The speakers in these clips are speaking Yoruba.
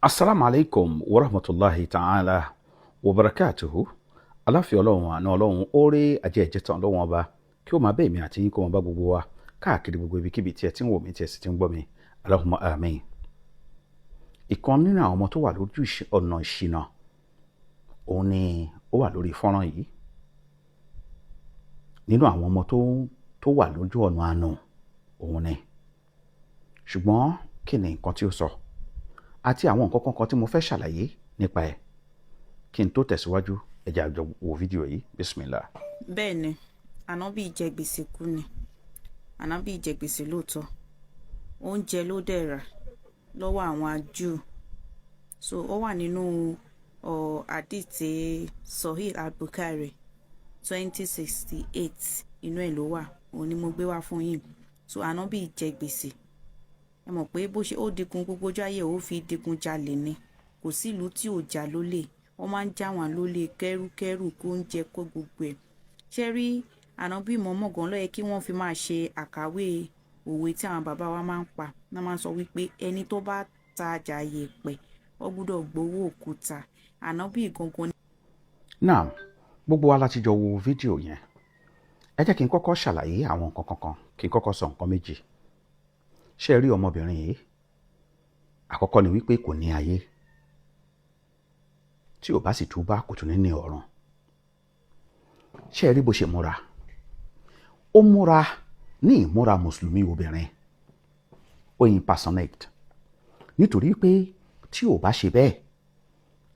Asalaamu alaykum wa rahmatulahi ta'ala wa barakatuhu. Aláfíà Ọlọ́run, àná Ọlọ́run, oore ajé ẹ̀jẹ̀ tán Ọlọ́run Ọba kí ó máa bẹ́ èmi àti yín, kó máa bá gbogbo wa káàkiri gbogbo ibikíbi tí ẹ ti ń wò mí, tí ẹ sì ti ń gbọ́ mi. Allahumma àmín. Ìkan nínú àwọn ọmọ tó wà lójú ọ̀nà ìṣìnà, òun ni ó wà lórí fọ́nrán yìí. Nínú àwọn ọmọ tó wà lójú ọ̀nà àánú òun ni. Ṣùgbọ́n kí ni nǹkan tí ó sọ àti àwọn nǹkan kankan tí mo fẹ́ ṣàlàyé nípa ẹ̀? Kí n tó tẹ̀síwájú, ẹ jẹ́ a jọ wo fídíò yìí. Bismillah. Bẹ́ẹ̀ ni, Ànábì jẹ gbèsè kú ni. Ànábì jẹ gbèsè lóòótọ́. Oúnjẹ ló dẹ̀ rà lọ́wọ́ àwọn Júù. So ó wà nínú àdìtì Sahih al-Bukhari 2068, inú ẹ̀ ló wà. Òun ni mo gbé wá fún yín. So Ànábì jẹ gbèsè. Ẹ mọ̀ pé bó ṣe ó digun gbogbo ojú ayé, ó fi digun jalè ni. Kò sí ìlú tí ò já lólè. Wọ́n máa ń já wọn lólè, kẹ́rúkẹ́rù, kó ń jẹ, kó gbogbo ẹ̀. Ṣé rí Ànábì mọ̀mọ́ gan ló yẹ kí wọ́n fi máa ṣe àkàwé òwe tí àwọn bàbá wa máa ń pa. Wọ́n máa ń sọ wípé ẹni tó bá tajà yèpẹ̀, ó gbúdọ̀ gbowó òkúta. Ànábì gangan. Naam, gbogbo wa láti jọ wo fídíò yẹn. Ẹ jẹ́ kí n kọ́kọ́ ṣàlàyé àwọn nǹkan kankan, kí n kọ́kọ́ sọ nǹkan méjì. Ṣé ẹ rí ọmọbìnrin yìí? Àkọ́kọ́ ni wípé kò ní ayé. Tí ò bá sì túbá, kò tún ní ní ọ̀run. Ṣé ẹ rí bó ṣe múra? Ó múra ní ìmúra mùsùlùmí obìnrin. Ó impersonate, nítorí pé tí ò bá ṣe bẹ́ẹ̀,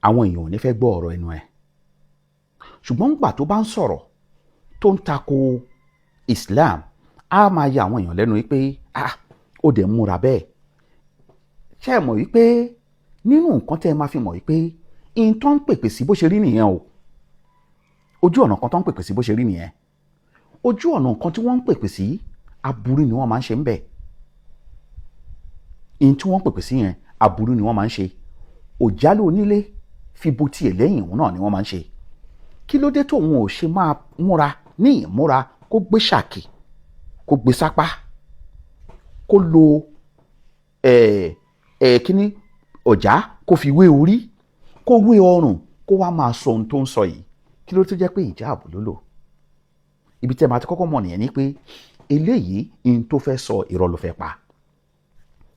àwọn èèyàn ò ní fẹ́ gbọ́ ọ̀rọ̀ ẹnu ẹ̀. Ṣùgbọ́n ńgbà tó bá ń sọ̀rọ̀ tó ń tako Islam, á máa ya àwọn èèyàn lẹ́nu wípé, ah, ó dẹ̀ múra bẹ́ẹ̀. Ṣé ẹ mọ̀ wípé nínú nǹkan tẹ́ ẹ máa fi mọ̀ wípé in tó ń pèpè sí bó ṣe rí nìyẹn o, ojú ọ̀nà kan tó ń pèpè sí bó ṣe rí nìyẹn, ojú ọ̀nà nǹkan tí wọ́n ń pèpè sí, aburú ni wọ́n máa ń ṣe ń bẹ̀. In tí wọ́n ń pèpè sí yẹn, aburú ni wọ́n máa ń ṣe. Òjálù onílé fi bo tiẹ̀ lẹ́yìn, òun náà ni wọ́n máa ń ṣe. Kí ló dé tóun ò ṣe máa múra ní ìmúra, kó gbé ṣàkì, kó gbé sápá, kó lo ẹ̀ ẹ̀ kíní ọ̀já, kó fi wé orí, kó wé ọrùn, kó wá máa sọ ohun tó ń sọ yìí? Kí ló tó jẹ́ pé ìjáàbù ló lò? Ibi tí ẹ máa ti kọ́kọ́ mọ̀ nìyẹn ni pé eléyìí, ihun tó fẹ́ sọ, irọ́ ló fẹ́ pa.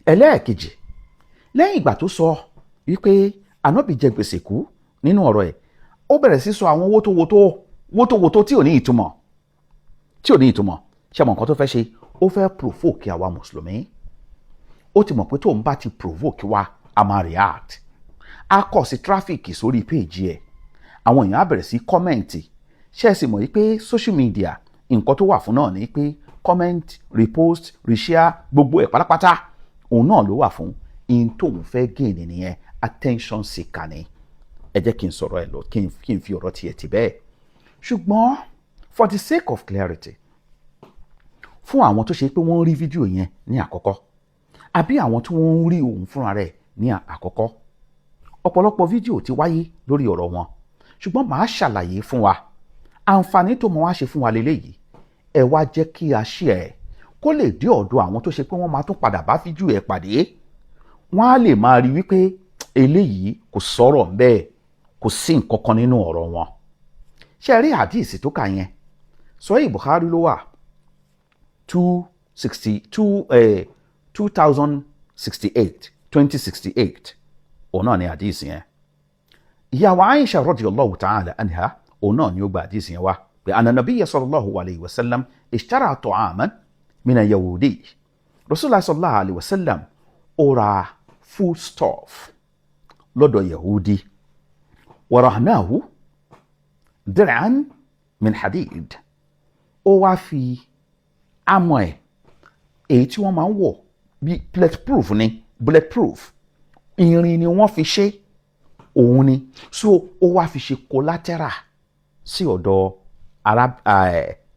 Ẹlẹ́ẹ̀kejì, lẹ́yìn ìgbà tó sọ wípé Ànábì jẹ gbèsè kú nínú ọ̀rọ̀ ẹ̀, ó bẹ̀rẹ̀ sí sọ àwọn wótòwótò wótòwótò tí ò ní ìtumọ̀, tí ò ní ìtumọ̀. Ṣé mọ̀ nǹkan tó fẹ́ ṣe? Ó fẹ́ provoke àwa mùsùlùmí. Ó ti mọ̀ pé tóun bá ti provoke wa, a máa react, a kọ̀ sí traffic sórí péèjì ẹ̀. Àwọn èèyàn á bẹ̀rẹ̀ sí comment. Ṣé ẹ sì mọ̀ wípé social media, nǹkan tó wà fún náà ni pé comment, repost, reshare, gbogbo ẹ̀ pátápátá, òun náà ló wà fún. In tóun fẹ́ gain nìyẹn, attention seeker ni. Ẹ jẹ́ kí n sọ̀rọ̀ ẹ̀ lọ, kí n fi ọ̀rọ̀ tiẹ̀ tì bẹ́ẹ̀. Ṣùgbọ́n for the sake of clarity, fún àwọn tó ṣe pé wọ́n rí fídíò yẹn ní àkọ́kọ́, àbí àwọn tí wọ́n ń rí òun fúnra rẹ̀ ní àkọ́kọ́, ọ̀pọ̀lọpọ̀ fídíò ti wáyé lórí ọ̀rọ̀ wọn, ṣùgbọ́n màá ṣàlàyé fún wa. Àǹfààní tó mọ wá ṣe fún wa lélẹ́yìí, ẹ wá jẹ́ kí a ṣe ẹ̀ kó lè dé ọ̀dọ̀ àwọn tó ṣe pé wọ́n máa tún padà bá fídíò ẹ̀ pàdé. Wọ́n á lè máa rí wípé eléyìí, kò sọ̀rọ̀ bẹ́ẹ̀, kò sí nǹkan kan nínú ọ̀rọ̀ wọn. Ṣe rí hadith tó kà yẹn? Sahih Bukhari ló wà, 262, 2068, 2068, òun náà ni hadith yẹn. Ìyàwó Aisha radiyallahu ta'ala anha, òun náà ni ó gba hadith yẹn wá pé anna nabiyya sallallahu alayhi wa sallam ishtara ta'aman mina yahudi. Rasulullah sallallahu alayhi wa sallam, ó ra foodstuff lọ́dọ̀ Yahudi. Wa rahnahu dir'an min hadid. Ó wá fi amọ̀ ẹ̀, èyí tí wọ́n máa ń wọ̀ bí bulletproof ni, bulletproof, irin ni wọ́n fi ṣe òun ni. So ó wá fi ṣe collateral sí ọ̀dọ̀ ará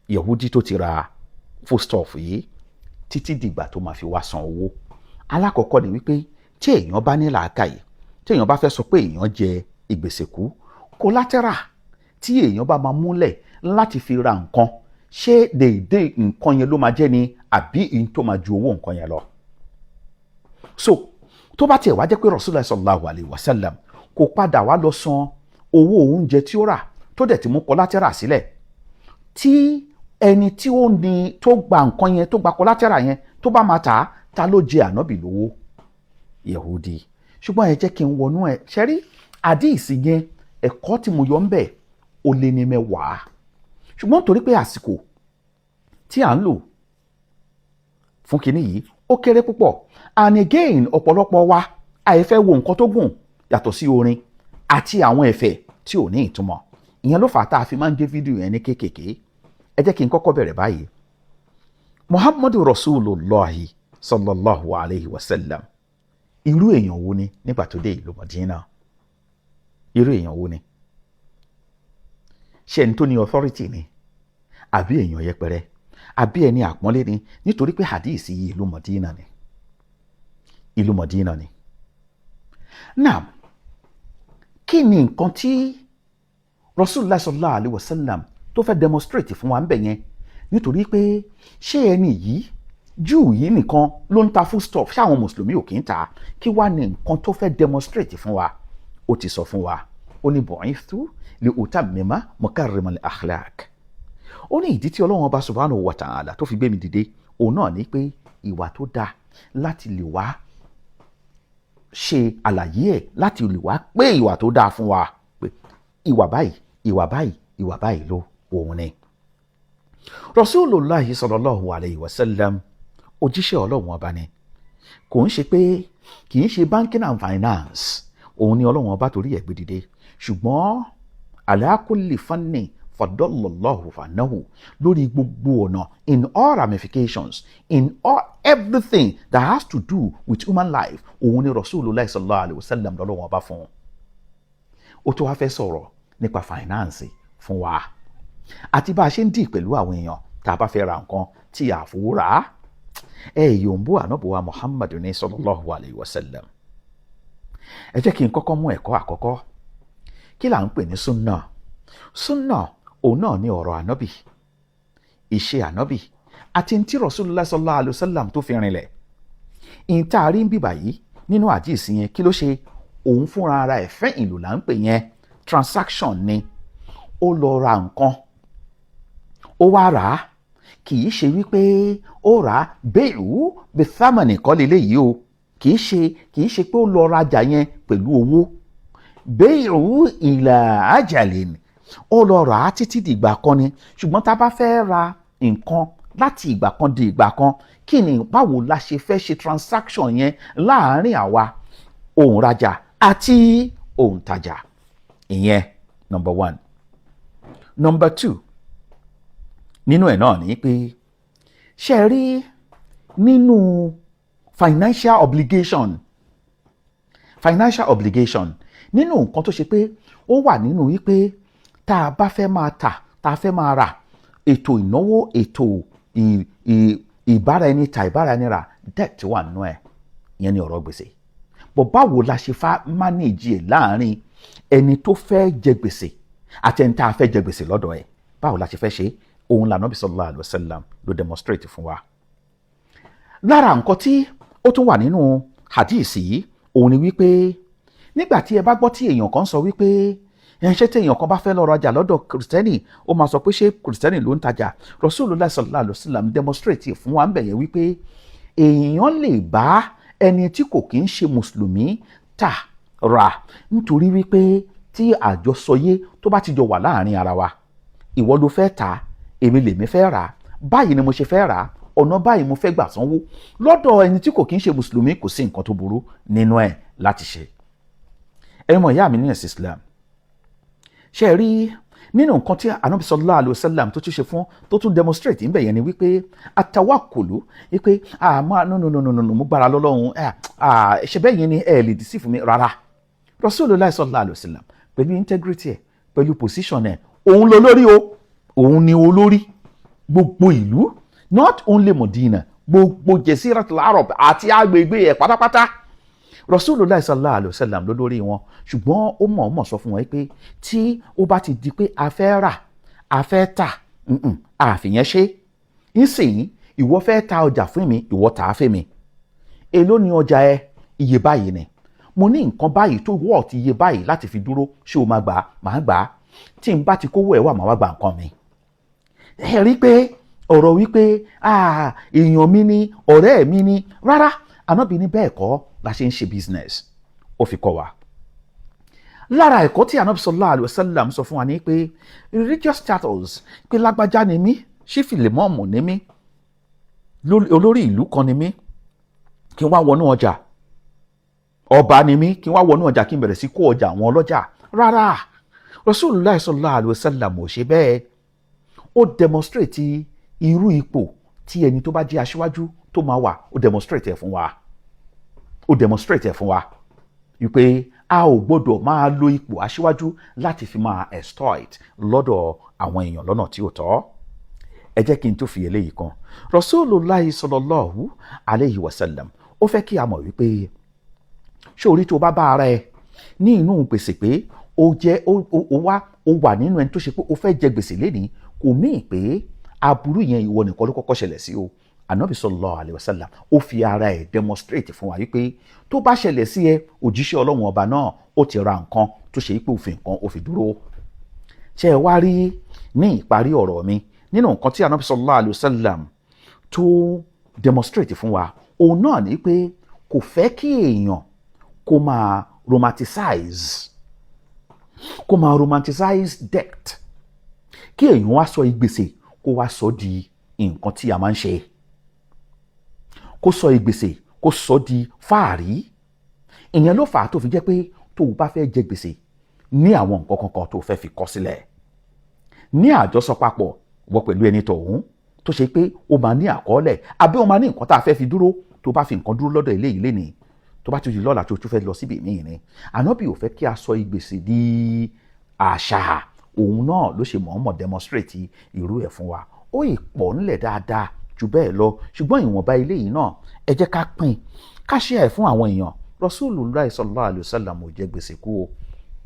Yahudi tó ti ra foodstuff yìí, títí dìgbà tó máa fi wá san owó. Alákọ̀ọ́kọ́ ni wípé tí èèyàn bá ní làákàyè, tí èèyàn bá fẹ́ sọ pé èèyàn jẹ ìgbèsè kú, collateral tí èèyàn bá máa múlẹ̀ láti fi ra nǹkan, ṣé déédéé nǹkan yẹn ló máa jẹ́ ni, àbí ìyẹn tó máa ju owó nǹkan yẹn lọ? So tó bá jẹ́ pé owó nǹkan yẹn ló máa jẹ́, Tó bá tiẹ̀ wá jẹ́ pé Rasulullah sallallahu alayhi wa sallam kò padà wá lọ san owó oúnjẹ tí ó rà, tó dẹ̀ ti mú collateral sílẹ̀, tí ẹni tí ó ní tó gba nǹkan yẹn, tó gba collateral yẹn, tó bá máa tà á, ta ló jẹ ànábì lówó? Yahudi. Ṣùgbọ́n ẹ jẹ́ kí n wọnú ẹ ṣẹ́rí àdíìsì yẹn. Ẹ̀kọ́ tí mo yọ ń bẹ̀ ó lé ní 10, ṣùgbọ́n torí pé àsìkò tí à ń lò fún kinní yìí ó kéré púpọ̀, and again, ọ̀pọ̀lọpọ̀ wa àìfẹ́ wo nǹkan tó gùn yàtọ̀ sí orin àti àwọn ẹ̀fẹ̀ tí ò ní ìtumọ̀. Ìyẹn ló fà á tá a fi máa ń gé fídíò yẹn ní kéékèèké. Ẹ jẹ́ kí n kọ́kọ́ bẹ̀rẹ̀ báyìí. Muhammadu Rasulullahi sallallahu alayhi wa sallam, irú èèyàn wo ni nígbà tó dé ìlú Madina? Irú èèyàn wo ni? Ṣé ẹni tó ní authority ni, àbí èèyàn yẹpẹrẹ, àbí ẹni àpọ́nlé ni? Nítorí pé hadith yìí, ìlú Madina ni, ìlú Madina ni. Now, kí ni nǹkan tí Rasulullah sallallahu alayhi wa sallam tó fẹ́ demonstrate fún wa ń bẹ̀ yẹn? Nítorí pé ṣé ẹni yìí, Júù yìí nìkan ló ń ta foodstuff? Ṣé àwọn mùsùlùmí ò kì í ta? Kí wá ní nǹkan tó fẹ́ demonstrate fún wa? Ó ti sọ fún wa. Ó ní bu'ithtu li utammima makarimal akhlaq. Ó ní ìdí tí Ọlọ́run Ọba subhanahu wa ta'ala tó fi gbé mi dìde, òun náà ní pé ìwà tó dáa, láti lè wá ṣe àlàyé ẹ̀, láti lè wá pé ìwà tó dáa fún wa, pé ìwà báyìí, ìwà báyìí, ìwà báyìí ló òun ni. Rasulullahi sallallahu alayhi wa sallam, òjíṣẹ́ Ọlọ́run Ọba ni. Kò ń ṣe pé kì í ṣe banking and finance òun ni Ọlọ́run Ọba torí ẹ̀ gbé dìde, ṣùgbọ́n ala kulli fanni fadallallahu fanahu, lórí gbogbo ọ̀nà, in all ramifications, in all everything that has to do with human life, òun ni Rasulullah sallallahu alayhi wa sallam lọ́lọ́run Ọba fún un. Ó tó wá fẹ́ sọ̀rọ̀ nípa finance fún wa àti bá a ṣe ń dì pẹ̀lú àwọn èèyàn tá a bá fẹ́ ra nǹkan tí a fowó rà á. Ẹ yòǹbó ànábùwà Muhammad ní sallallahu alayhi wa sallam. Ẹ jẹ́ kí n kọ́kọ́ mú ẹ̀kọ́ àkọ́kọ́. Kí là ń pè ní súnà? Súnà, òun náà ní ọ̀rọ̀ ànábì, ìṣe ànábì àti ntí Rasulullah sallallahu alayhi wa sallam tó fi rinlẹ̀. Ìta rí ń bìbà yìí nínú àdìsí yẹn, kí ló ṣe? Òun fúnra ara ẹ̀ fẹ́ ìlú là ń pè yẹn, transaction ni. Ó lọ ra nǹkan, ó wá rà á. Kì í ṣe wípé ó rà á bẹ́ẹ̀rù bẹ́thámánì kọ́ leléyìí o. Kì í ṣe pé ó lọ rajà yẹn pẹ̀lú owó. Bẹ́ẹ̀rù ìlà ajalin, ó lọ rà á títí dìgbà kan ni. Ṣùgbọ́n tá a bá fẹ́ ra nǹkan láti ìgbà kan di ìgbà kan, kí ni, báwo la ṣe fẹ́ ṣe transaction yẹn láàárín àwa òǹrajà àti òǹtajà? Ìyẹn number one. Number two nínú ẹ̀ náà ni pé, ṣe rí nínú financial obligation, nínú nǹkan tó ṣe pé ó wà nínú wípé tá a bá fẹ́ máa tà, tá a fẹ́ máa rà, ètò ìnáwó, ètò ìbára ẹni ta, ìbára ẹni rà, debt wà nínú ẹ̀. Ìyẹn ni ọ̀rọ̀ gbèsè bọ̀. Báwo la ṣe fa manage ẹ̀ láàrin ẹni tó fẹ́ jẹ gbèsè àti ẹni tá a fẹ́ jẹ gbèsè lọ́dọ̀ ẹ̀? Báwo la ṣe fẹ́ ṣe? Òun la Ànábì sallallahu alaihi wasallam ló demonstrate fún wa. Lára nǹkan tí ó tún wà nínú hadith yìí, òun ni wípé nígbà tí ẹ bá gbọ́ tí èèyàn kan sọ wípé ẹ ṣé, tí èèyàn kan bá fẹ́ lọ rajà lọ́dọ̀ kìrìsìtẹ́nì, ó máa sọ pé ṣé kìrìsìtẹ́nì ló ń tajà? Rasulullah sallallahu alaihi wasallam demonstrate fún wa ń bẹ̀yẹ wípé èèyàn lè bá ẹni tí kò kí ń ṣe mùsùlùmí tà rà, nítorí wípé tí àjọsọyé tó bá ti jọ wà láàrin ara wa, ìwọ ló fẹ́ tà, èmi lèmi fẹ́ rà, báyìí ni mo ṣe fẹ́ rà, ọ̀nà báyìí mo fẹ́ gbà sanwó lọ́dọ̀ ẹni tí kò kí ń ṣe mùsùlùmí, kò sí nǹkan tó burú nínú ẹ̀ láti ṣe. Ẹ̀yin mọ̀ ìyá mi ní ẹ̀sìn Islam, ṣe rí nínú nǹkan tí Anabi sallallahu alayhi wa sallam tó tún ṣe fún, tó tún demonstrate níbẹ̀ yẹn ni wípé atawakulu, wípé àmọ́ no, no, no, no, no, mo gbára lọ́lọ́run. Ṣe bẹ́ẹ̀ yẹn ni ẹ lè deceive mi rárá. Rasulullah sallallahu alayhi wa sallam, pẹ̀lú integrity ẹ̀, pẹ̀lú position ẹ̀, òun ló lórí o, òun ni olórí gbogbo ìlú, not only Medina, gbogbo Jasiratul Arab àti agbègbè ẹ̀ pátápátá. Rasulullah sallallahu alayhi wa sallam ló lórí wọn, ṣùgbọ́n ó mọ̀ọ́mọ̀ sọ fún wọn pé tí ó bá ti di pé a fẹ́ rà, a fẹ́ tà, àfìyẹn ṣe ńsìn, ìwọ fẹ́ ta ọjà fún mi, ìwọ tà á fún mi, èló ni ọjà ẹ? Iye báyìí ni mo ní, nǹkan báyìí tó worth iye báyìí láti fi dúró. Ṣé o máa gbà á? Màá gbà á. Tí n bá ti kówó ẹ̀ wà, máa wá gba nǹkan mi. Ẹ rí pé ọ̀rọ̀ wípé èèyàn mi ni, ọ̀rẹ́ mi ni, rárá, Ànábì ní bẹ́ẹ̀ kọ́ la ṣe ń ṣe business. Ó fi kọ́ wa. Lára ẹ̀kọ́ tí Ànábì sallallahu alaihi wasallam sọ fún wa ní pé religious status, pé lágbájá ni mí, chief ìmáàmù ni mí, olórí ìlú kan ni mí, kí n wá wọnú ọjà, ọba ni mí, kí n wá wọnú ọjà, kí n bẹ̀rẹ̀ sí kó ọjà àwọn ọlọ́jà. Rárá, Rasulullah sallallahu alaihi wasallam ò ṣe bẹ́ẹ̀. Ó demonstrate irú ipò tí ẹni tó bá jẹ́ aṣíwájú tó máa wà. Ó demonstrate ẹ̀ fún wa, ó demonstrate ẹ̀ fún wa wípé a ò gbọ́dọ̀ máa lo ipò aṣíwájú láti fi máa exploit lọ́dọ̀ àwọn èèyàn lọ́nà tí ò tọ́. Ẹ jẹ́ kí n tó fi eléyìí kan. Rasulullah sallallahu alayhi wa sallam, ó fẹ́ kí a mọ̀ wípé ṣé orí tó bá bá ara ẹ ní inú gbèsè, pé ó jẹ́ ó wá ó wà nínú ẹni tó ṣe pé ó fẹ́ jẹ gbèsè lénìí, kò míì pé aburú yẹn ìwọ nìkan ló kọ́kọ́ ṣẹlẹ̀ sí o. Anabi sallallahu alayhi wa sallam, ó fi ara ẹ̀ demonstrate fún wa wípé tó bá ṣẹlẹ̀ sí ẹ, òjíṣẹ́ Ọlọ́run ọba náà, ó ti ra nǹkan tó ṣe wípé òfin nǹkan ó fi dúró. Ṣé ẹ wá rí, ní ìparí ọ̀rọ̀ mi, nínú nǹkan tí Anabi sallallahu alayhi wa sallam tó demonstrate fún wa, òun náà ní pé kò fẹ́ kí èèyàn kó máa romanticize debt, kí èèyàn wá sọ ìgbèsè, kó wá sọ di nǹkan tí a máa ń ṣe, kó sọ ìgbèsè, kó sọ di fáàrí. Ìyẹn ló fà á tó fi jẹ́ pé tó o bá fẹ́ jẹ gbèsè, ní àwọn nǹkan kankan tó o fẹ́ fi kọ́ sílẹ̀ ní àjọsọ papọ̀ wọ pẹ̀lú ẹni tọ̀hún, tó ṣe pé o máa ní àkọọ́lẹ̀ àbí o máa ní nǹkan tá a fẹ́ fi dúró. Tó bá fi nǹkan dúró lọ́dọ̀ eléyìí lénìí, tó bá tún di lọ́la, tó tún fẹ́ lọ síbi míì ni. Ànábì ò fẹ́ kí a sọ ìgbèsè di àṣà. Òun náà ló ṣe mọ̀ọ́mọ̀ demonstrate irú ẹ̀ fún wa. Ó ì pọ̀ ńlẹ̀ dáadáa jù bẹ́ẹ̀ lọ, ṣùgbọ́n ìwọ̀nba eléyìí náà, ẹ jẹ́ ká pín, ká ṣe ẹ̀ fún àwọn èèyàn. Rasulullah sallallahu alaihi wasallam ò jẹ gbèsè kú o.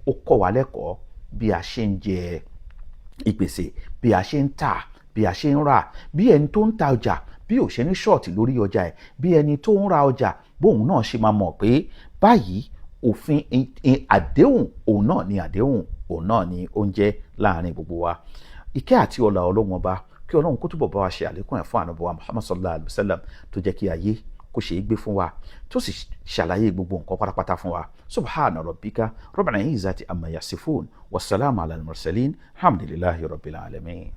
Ó kọ́ wa lẹ́kọ̀ọ́ bí a ṣe ń jẹ ìgbèsè, bí a ṣe ń tà, bí a ṣe ń rà, bí ẹni tó ń ta ọjà bí ò ṣe ní short lórí ọjà ẹ̀, bí ẹni tó ń ra ọjà bóun náà ṣe máa mọ̀ pé báyìí òfin àdéhùn, òun náà ni àdéhùn, òun náà ni oúnjẹ láàrin gbogbo wa. Ìkẹ́ àti ọlà Ọlọ́run ọba, kí Ọlọ́run kó túbọ̀ bá wa ṣe àlékún ẹ̀ fún Ànábì wa Muhammad sallallahu alayhi wa sallam, tó jẹ́ kí ayé kó ṣe é gbé fún wa, tó sì ṣàlàyé gbogbo nǹkan pátápátá fún wa. Subhana rabbika rabbil izzati amma yasifun, wasalaamu ala al-mursalin, alhamdulillahi rabbil alamin.